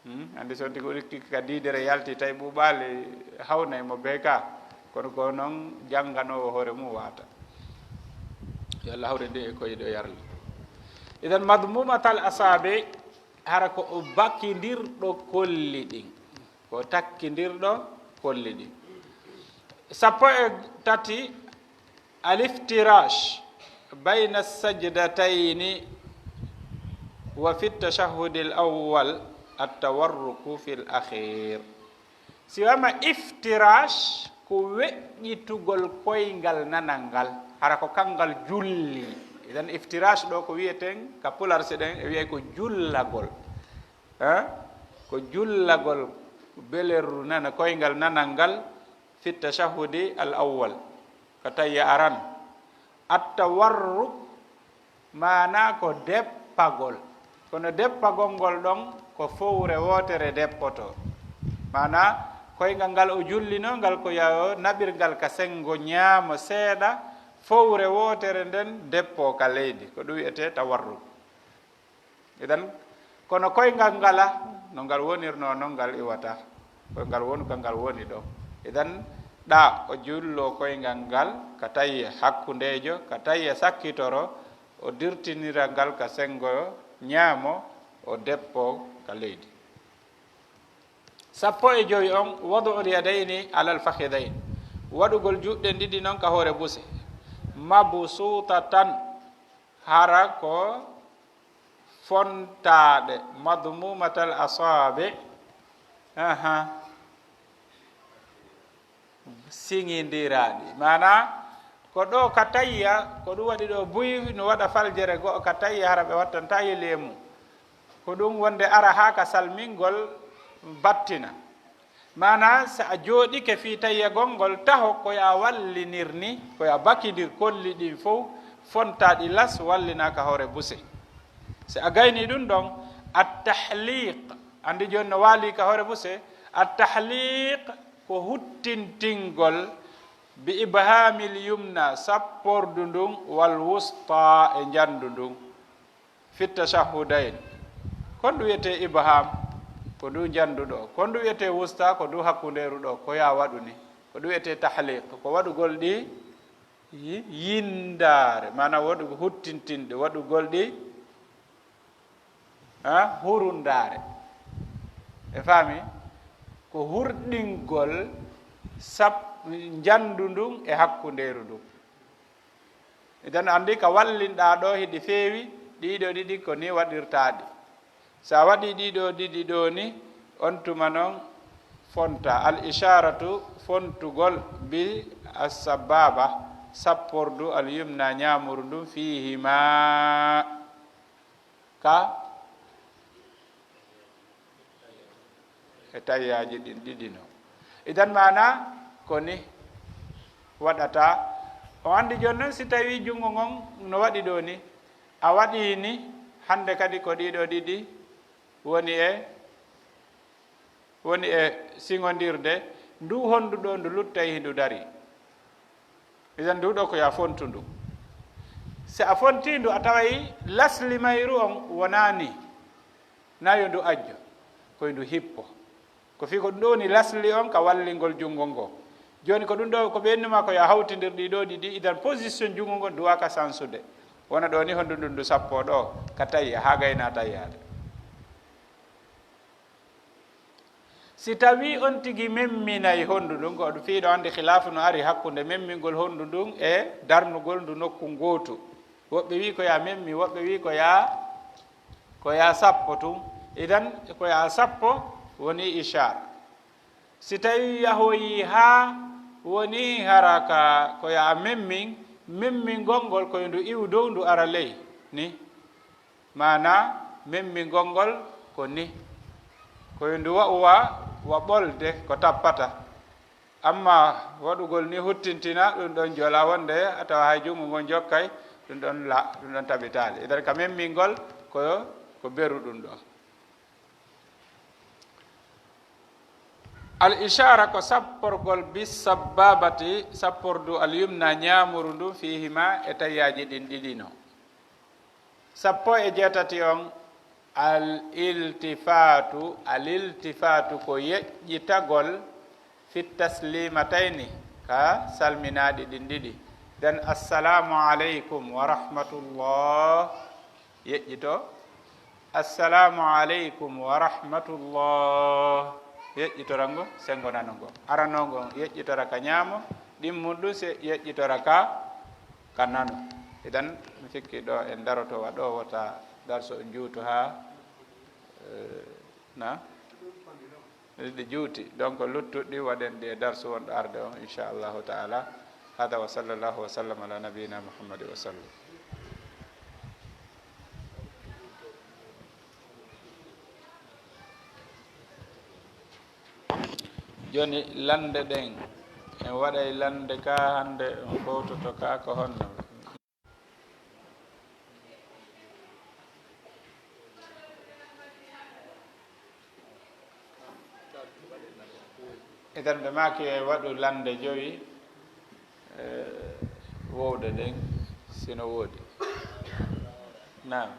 Hmm? Anndi so on tigi o rikki ka diidere yalti, tawi ɓuuɓaali, hawnay mo bee ka. Kono ko non jannganoowo hoore mum waata. Yo Allah hawrinde e koyɗe o yarli. Idan madmumatal asaabi, hara ko o bakindirɗo kolli ɗin. Ko takkindirɗo kolli ɗin. Sappo e tati, al-iftirash bayna as-sajdatayni wa fi at-tashahhud al-awwal at-tawarruku fi al-akhir. Si wama iftirash ko weƴƴitugol koyngal nanal ngal, hara ko kangal julli. Idan iftirash ɗo ko wiyeten ka pular si ɗen e wiyay ko jullagol. Eh? Ko jullagol belerru nana, koyngal nanal ngal, fi tashahhudi al awwal, ka tayya aran. At-tawarruk, maanaa ko deppagol. Kono deppagol ngol ɗon ko fowre wootere deppoto. Maanaa koyngal ngal o jullino ngal ko yo naɓirgal ka senngo ñaamo seeɗa, fowre wootere nden deppoo ka leydi. Ko ɗum wiyetee tawarruk. Idan, kono koyngal ngala, no ngal wonirnoo, non ngal iwata. Ko ngal wonu ka ngal woni ɗo. Idan, ɗa o jullo koyngal ngal ka tawi hakkundeejo, ka tawi sakkitoro, o dirtinira ngal ka senngo ñaamo, o deppo ka leydi. Sappo e jowi on, wadu'ul yadayni alal fakhidayn. Waɗugol juuɗe ɗiɗi non ka hoore buse. Mabsuutatan, hara ko fontaaɗe, madmumatal asaabi. Aha. siŋindiraaɗi. Maanaa, ko ɗo ka tayya, ko ɗum waɗi ɗo buy no waɗa faljere go'o ka tayya, hara ɓe wattantaa yeli e mum. Ko ɗum wonde ara haa ka salmingol battina. Maanaa, si a jooɗike fii tayyagol ngol taho, ko yo a wallinir ni, ko yo a bakidir kolli ɗin fow, fontaa ɗi las, wallinaa ka hoore buse. Si a gaynii ɗum ɗon, at-tahliq, anndi jooni no waalii ka hoore buse, at-tahliq ko huttintingol bi ibhamil yumna, sappordu ndun, wal wusta, e njanndu ndun. Fi tashahhudayn. Ko honɗum wiyetee ibham? Ko ndu njanndu ɗo. Ko honɗum wiyetee wusta? Ko ndu hakkundeeru ɗo. Ko yo a waɗu ni. Ko ɗum wiyetee tahliq. Ko waɗugol ɗi yi-, yindaare. Maanaa waɗugol huttintinɗe. Waɗugol ɗi, ha, hurundaare. E faami? Ko hurɗingol sap-, njanndu ndun e hakkundeeru ndun. Idan anndi ka wallinɗaa ɗo hiɗi feewi, ɗiɗo ɗiɗi ko ni waɗirtaa ɗi. Si a waɗii ɗiɗo ɗiɗi ɗo ni, on tuma non fonta. Al isharatu, fontugol, bi as-sababa, sappordu, al yumna, ñaamuru ndun, fiihima. Ka e tayyaaji ɗin ɗiɗi no. Idan maanaa ko ni waɗata. On anndi jooni non si tawii junngo ngon no waɗi ɗo ni, a waɗii ni, hannde kadi ko ɗiɗo ɗiɗi woni e woni e siŋondirde, ndu honndu ɗo ndu luttay hindu darii. Idan ndu ɗo ko yo a fontu ndu. Si a fontii ndu, a taway lasli mayru on wonaani, na yo ndu ajjo, ko yo ndu hippo. Ko fii ko ɗum ɗo woni lasli on ka wallingol junngo ngo. Jooni ko ɗum ɗo ko ɓe innuma ko yo a hawtindir ɗi ɗo ɗiɗi, idan position junngo ngon duwaa ka sansude. Wona ɗo ni honndu ndun ndu sappo ɗo, ka tayya, haa gaynaa tayyaade. Si tawii on tigi memminay honndu ndun, ko fii ɗo anndi khilaafu no ari hakkunde memmingol honndu ndun e darnugol ndu nokku ngootu. Woɓɓe wii ko yo a memmi, woɓɓe wii ko yo a, ko yo a sappo tun. Idan, ko yo a sappo woni ishar. Si tawii yahoyii haa woni hara ka ko yo a memmin, memmingol ngol ko yo ndu iwu dow ndu ara ley ni. Maanaa, memmingol ngol ko ni. Ko yo ndu wa'u wa, wa ɓolde ko tappata. Amma waɗugol ni huttintina, ɗum ɗon jola wonde a tawa hay junngo ngon jokkay, ɗum ɗon la, ɗum ɗon tabitaali. Idan ka memmingol ko, ko beru ɗum ɗo. Al ishara ko sapporgol bis sabbabati, sappordu al yumna ñaamuru ndu, fiihima e tayyaaji ɗin ɗiɗi no. Sappo e jeetati on, al iltifatu, al iltifatu ko yeƴƴitagol fit taslimatayni, ka salminaaɗi ɗin ɗiɗi. Den, assalamu aleykum wa rahmatullah. Yeƴƴito. Assalamu aleykum wa rahmatullah. Yeƴƴitorango, senngo nanongo. Aranongo on yeƴƴitora ka ñaamo, ɗimmundu se yeƴƴitora ka, ka nano. Idan, mi sikki ɗo en daroto wa ɗo wota darso on juutu haa, eh, na? Ɗi juuti. Donc, luttuɗi waɗen ɗi e darsu wonɗo arde on, inchallahu taala. Hada wa sallallahu wa sallam ala nabiyina Muhammad wa sallam. Jooni lannde ɗen, en waɗay lannde ka hannde on fowtoto ka ko honno? Idan ɓe maaki e waɗu lannde jowi, eh, wowde ɗen, sino woodi. Naam.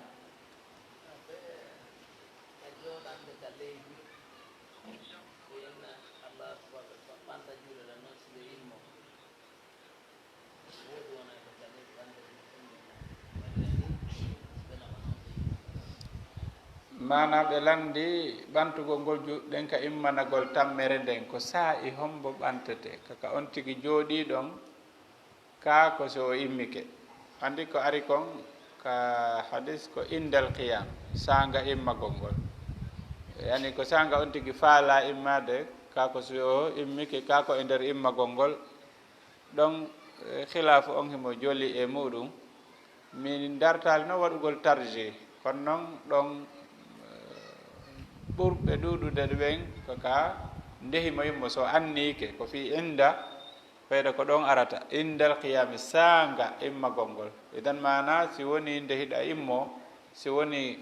Maanaa ɓe lanndi ɓantugol ngol juuɗe ɗen ka immanagol tammere nden, ko saa'i hombo ɓantete? Ka, ka on tigi jooɗii ɗon, kaa ko si o immike? Anndi ko ari kon ka hadis ko indal qiyam, saanga immagol ngol. Yani ko saanga on tigi faalaa immaade, Kaa ko si o immike, kaa ko e nder immagol ngol, ɗon, eh, khilaafu on himo joli e muɗum. Min dartaali noon waɗugol tarji, kono noon ɗon, eh, ɓurɓe ɗuuɗude ɓen ko ka nde himo immo, so anniike, ko fii inda, fayda ko ɗon arata, indal qiyaami, saanga immagol ngol. Idan maana, si woni nde hiɗa immo, si woni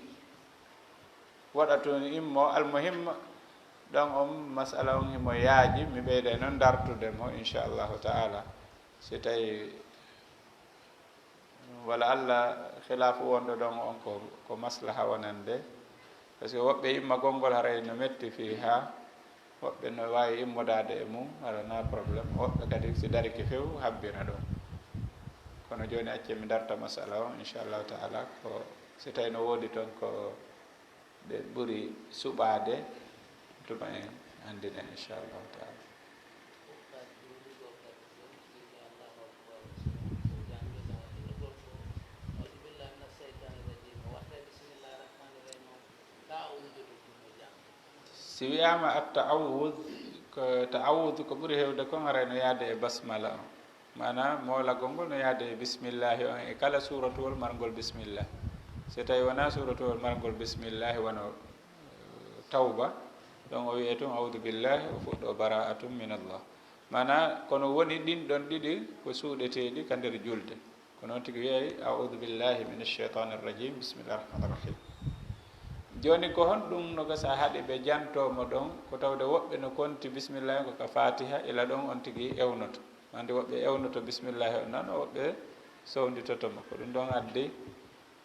waɗa tun immo, almuhim, ɗon on masala on himo yaaji, mi ɓeyday noon dartude mo, inchallahu ta'ala. Si tawi wala Allah, khilaafu wonɗo ɗon on ko, ko maslaha wonande. Parce que woɓɓe immagol ngol haray no metti fii haa, woɓɓe no waawi immodaade e mum, alaa problème. Woɓɓe kadi si darike few, habbina ɗon. Kono jooni accee mi darta masala on, inchallahu ta'ala, ko si tawi no woodi toon ko ɓe ɓuri suɓaade, tuma en anndina, inchallahu ta'ala. Si wiyaama at-ta'awwud, ko ta'awwud ko ɓuri heewde kon haray no yaade e basmala on. Maanaa moolagol ngol no yaade e bismillahi on e kala suuratuwol marngol bismillah. Si tawi wonaa suuratuwol marngol bismillahi, wano, eh, Tawba, ɗon o wi'e tun, "A'udhu billahi," o fuɗɗo, "Bara'atun min Allah." Maanaa, kono woni ɗin ɗon ɗiɗi ko suuɗeteeɗi ka nder julde. Ko noon tigi wi'ay, "A'udhu billahi minash shaytanir rajim, bismillahir rahmanir rahim." Jooni, ko honɗum no gasa haɗi ɓe jantoo mo ɗon? Ko tawde woɓɓe no konti bismillahi ko ka Fatiha, ila ɗon on tigi ewnoto. Andi woɓɓe ewnoto bismillahi on nan, woɓɓe sownditoto mo. Ko ɗum ɗon addi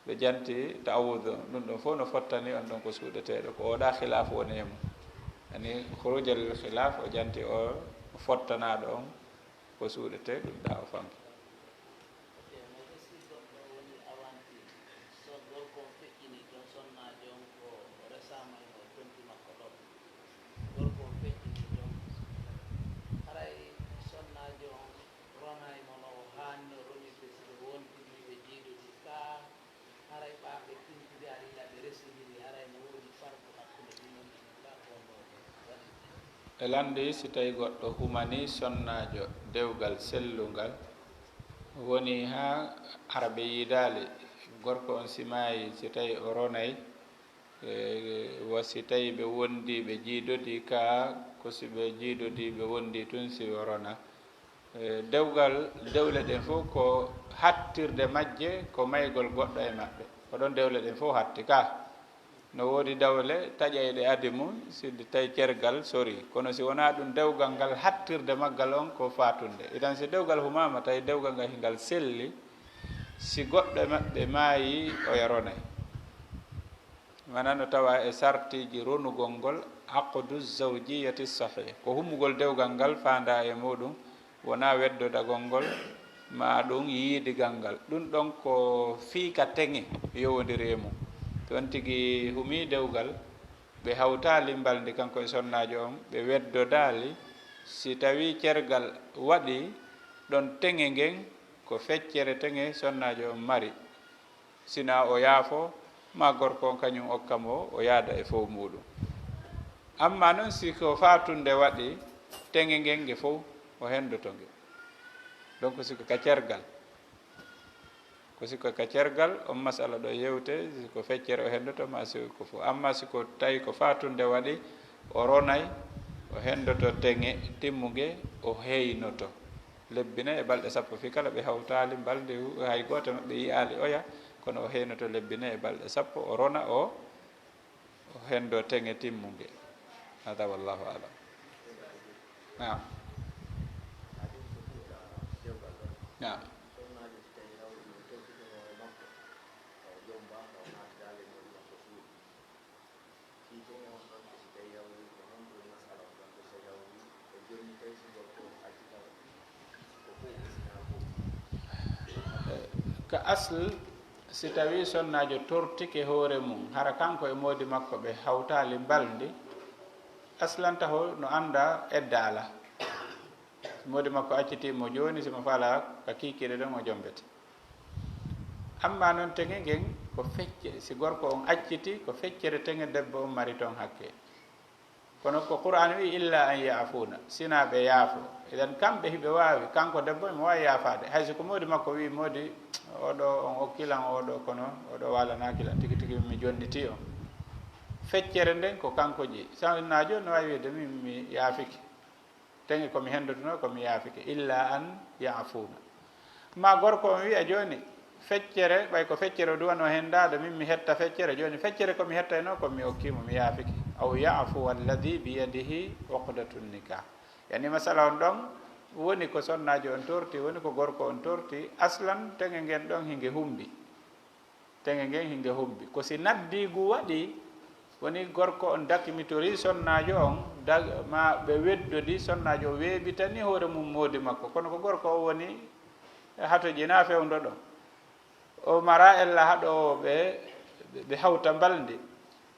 ɓe janti ta'awudu on. Ɗum ɗon fof no fottani on ɗon ko suuɗeteeɗo. Ko oɗa khilaf woni e mum. Ani khurujal khilaf o janti o fottanaaɗo on ko suuɗetee ɗum ɗa o fanki. Ok, mais est-ce que goɗɗo woni avanti, so gorko on feƴƴini toon sonnaajo on ko o resaama e mo e konti makko ɗon? Gorko on feƴƴini toon, haray sonnaajo on ronay mo no o haanno ronirde si ɓe wontidii ɓe jiidodii, kaa haray ɓaafe tintidaali ila ɓe resindiri, haray no woodi farqu hakkunde ɗin on ɗin, kaa ko honno waɗirte? E lanndi, si tawi goɗɗo humani sonnaajo dewgal sellungal, woni haa hara ɓe yiidaali, gorko on si maayi, si tawi o ronay, e, wa si tawi ɓe wondi, ɓe jiidodi, kaa ko si ɓe jiidodi, ɓe wondi tun si o rona. E, dewgal, dewle ɗen fof ko hattirde majje, ko maygol goɗɗo e maɓɓe. Ko ɗon dewle ɗen fof hatti ka. No woodi dawle taƴayɗe adi mum, si ɗi tawi cergal sori. Kono si wonaa ɗum, dewgal ngal, hattirde maggal on ko faatunde. Idan si dewgal humaama, tawi dewgal ngal hingal selli, si goɗɗo e maɓɓe maayi, o yaronay. Maanaa no tawa e sartiiji ronugol ngol, aqdu zawjiyati sahih. Ko humugol dewgal ngal faandaa e muɗum, wonaa weddodagol ngol, maa ɗum yiidigal ngal. Ɗum ɗon ko fii ka teŋe yowondiri e mum. Toon tigi humii dewgal, ɓe hawtaali mbalndi kanko e sonnaajo on, ɓe weddodaali. Si tawii cergal waɗi ɗon teŋe ngen, ko feccere teŋe sonnaajo on mari. Sinaa o yaafo, maa gorko on kañum okka mo, o yaada e fow muuɗum. Amma non si ko faatunde waɗi, teŋe ngen nge fow, o hendoto nge. Donc si ko ka cergal. Ko si ko ka cergal, on masala ɗo yewte, si ko feccere o hendoto, maa si ko fow. Amma si ko tawi ko faatunde waɗi, o ronay, o hendoto teŋe timmunge, o heynoto. Lebbi nayi e balɗe sappo, fii kala ɓe hawtaali mbalndi, hay gooto e maɓɓe yi'aali oya, kono o heynoto lebbi nayi e balɗe sappo, o rona, o, o hendo teŋe timmunge. Hada wallahu alam. Naam. Naam. Ka asl, si tawii sonnaajo tortike hoore mum, hara kanko e moodi makko ɓe hawtaali mbalndi, aslan taho no annda edda alaa. Si moodi makko accitii mo jooni, si mo faalaa ka kiikiiɗe ɗon, o jombete. Amma non teŋe ngen ko fecce, si gorko on accitii, ko feccere teŋe debbo on mari toon hakke. Kono ko Qur'an wi, "Illa an ya'funa," sina ɓe yaafo. Idan kamɓe hiɓe waawi, kanko debbo mo waawi yaafaade. Hay so ko moodi makko wi, "Moodi, oɗo on okkilan oɗo, kono oɗo walanaaki lan, tigi tigi mi jonniti on." Feccere nden ko kanko jeyi. Sannaajo no waawi wiide, "Min mi yaafike. Teŋe ko mi hendotonoo ko mi yaafike." "Illa an ya'funa." Ma gorko on wi'a jooni, "Feccere, ɓay ko feccere o duwanoo hendaade, min mi hetta feccere. Jooni feccere ko mi hettaynoo ko mi okkii mo, mi yaafike." "Aw ya'fu alladhi biyadihi uqdatun nikah." Yani masala on ɗon woni ko sonnaajo on torti, woni ko gorko on torti. Aslan teŋe ngen ɗon hinge humbi. Teŋe ngen hinge humbi. Ko si naddiigu waɗi, woni gorko on dakmitorii sonnaajo on, dag-, ma ɓe weddodi, sonnaajo on weeɓitanii hoore mum moodi makko. Kono ko gorko on woni hatojinaa fewndo ɗon. O maraa ella haɗoowo ɓe, ɓe hawta mbalndi.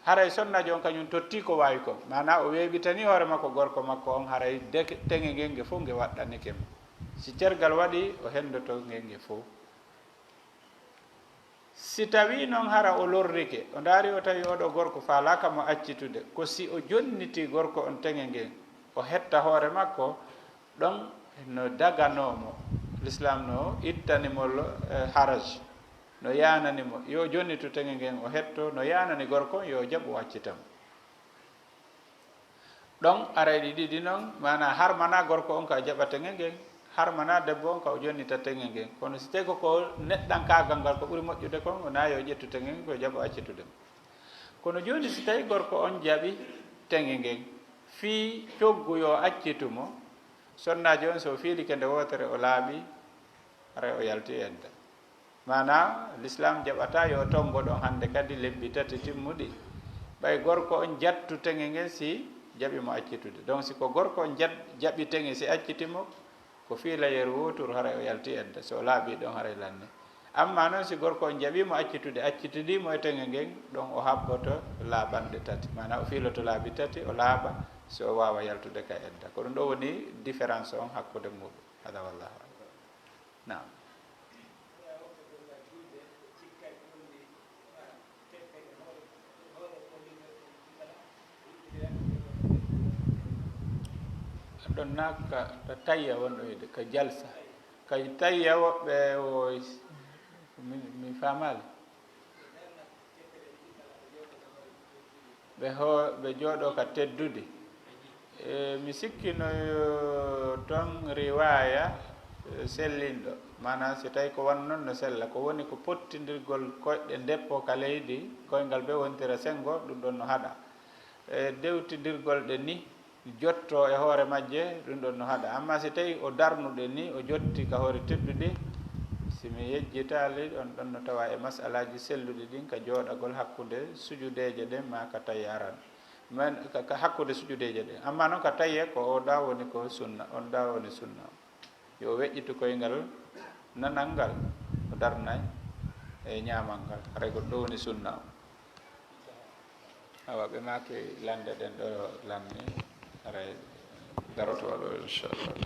Haray sonnaajo on kañum tottii ko waawi kon. Maanaa o weeɓitanii hoore makko gorko makko on, haray deke-, teŋe ngen nge fow nge waɗɗanike mo. Si tergal waɗi, o hendoto ngen nge fow. Si tawii non hara o lorrike, o ndaari o tawi oɗo gorko faalaaka mo accitude, ko si o jonnitii gorko on teŋe ngen, o hetta hoore makko, ɗon no daganoo mo. Lislaam no ittani mo lo-, eh, haraj, no yaanani mo, yo jonnitu teŋe ngen o hetto, no yaanani gorko on yo jaɓu accita mo. Ɗon arayɗi ɗiɗi non, maanaa harmanaa gorko on ka o jaɓa teŋe ngen, harmanaa debbo on ka o jonnita teŋe ngen. Kono si tawi ko, ko neɗɗankaagal ngal ko ɓuri moƴƴude kon, wonaa yo ƴettu teŋe ngen, ko jaɓo accitude mo. Kono jooni si tawi gorko on jaɓi teŋe ngen, fii coggu yo accitu mo, sonnaajo on so fiilike nde wootere o laaɓi, haray o yalti edda. Maanaa, Lislaam jaɓataa yo tonngo ɗon hannde kadi lebbi tati timmuɗi. Ɓay gorko on jattu teŋe ngen si jaɓi mo accitude. Donc, si ko gorko on jat-, jaɓi teŋe si acciti mo, ko fiilayeeru wooturu haray o yalti edda. So o laaɓi ɗon haray lanni. Amma non si gorko on jaɓi mo accitude, accitidii mo e teŋe ngen, ɗon o haɓɓoto laaɓanɗe tati. Maanaa o fiiloto laabi tati, o laaɓa, si o waawa yaltude ka edda. Ko ɗum ɗo woni différence on hakkunde muuɗum. Hada wallahu a'lam. Naam. Ɗon naa ka, ka tayya wonɗo wiide, ka jalsa. Ka tayya woɓɓe o, mi, mi faamaali. Ɓe ho-, ɓe jooɗoo ka teddudi. E, mi sikki no yo ton riwaaya, e, sellinɗo. Maanaa, si tawi ko wano non no sella, ko woni ko pottindirgol koyɗe ndeppo ka leydi, koyngal bee wontira senngo, ɗum ɗon no haɗa. E, dewtindirgol ɗe ni, jotto e hoore majje, ɗum ɗon no haɗa. Amma si tawi o darnuɗe ni, o jotti ka hoore teddudi, si mi yejjitaali, on ɗon no tawa e masalaaji selluɗi ɗin ka jooɗagol hakkunde sujudeeje ɗen maa ka tayya aran. Men, ka, ka hakkunde sujudeeje ɗen. Amma non ka tayya ko o ɗa woni ko sunna, on ɗa woni sunna. Yo o weƴƴitu koyngal nanal ngal, o darnay e ñaamal ngal. Haray ko ɗo woni sunna o. Awa, ɓe maaki lande ɗen ɗo lanni, haray daroto waɗo, inchallah.